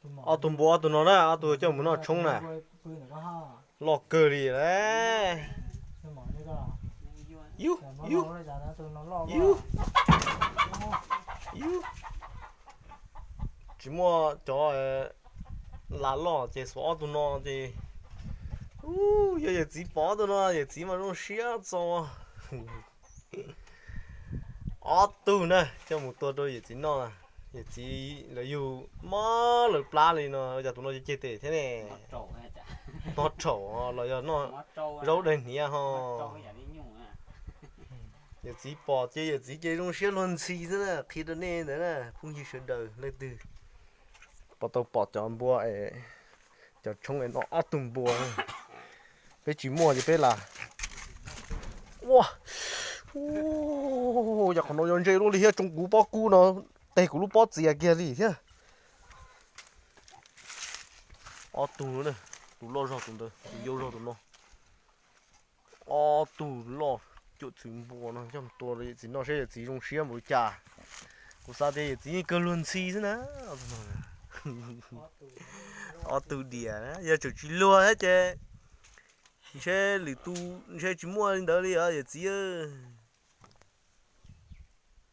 Ob tug npua ob tug no na, ob tug coj mus noj tshoob na. Loj kawg li lawm. Yus, yus, yus, yus. Tsis muaj cov lam loj ces xuas ob tug no ces, yog yawm txiv pom ob tug no yawm txiv mas zoo siab txaus. Ob tug na coj mus tua rau yawm txiv noj. Yawm txiv lawv yug mob lawv plab li no, cas tus no ceg tes thiab ne. Noj raum los yog noj zaub daig hniav ho. Yawm txiv pom ces yawm txiv ces zoo siab luag ntxhi xwb na, qhia rau nej ntawd na phooj ywg sawv daws leej twg pom tau pom cov npua, cov tshoob es noj ob tug npua. Peb tsis muaj ces peb lam, ua, yog qhov no yog ntse luaj li thiab, tsoo kuv pob kub no, teg kuv lub pob txias kiag li thiab. Ob tug, tus loj zog tus ntawd, tus yau zog tus no. Ob tug loj cuam txwv npua no coj mus tua rau yawm txiv noj seb yawm txiv zoo siab npaum li cas. Kuv xav tias yawm txiv yeej kawg luag ntxhi xwb na. Ob tug diam, yog tseem tsis luag thiab ces ntshe lwm tus ntshe tsis muaj li ntawd li os yawm txiv.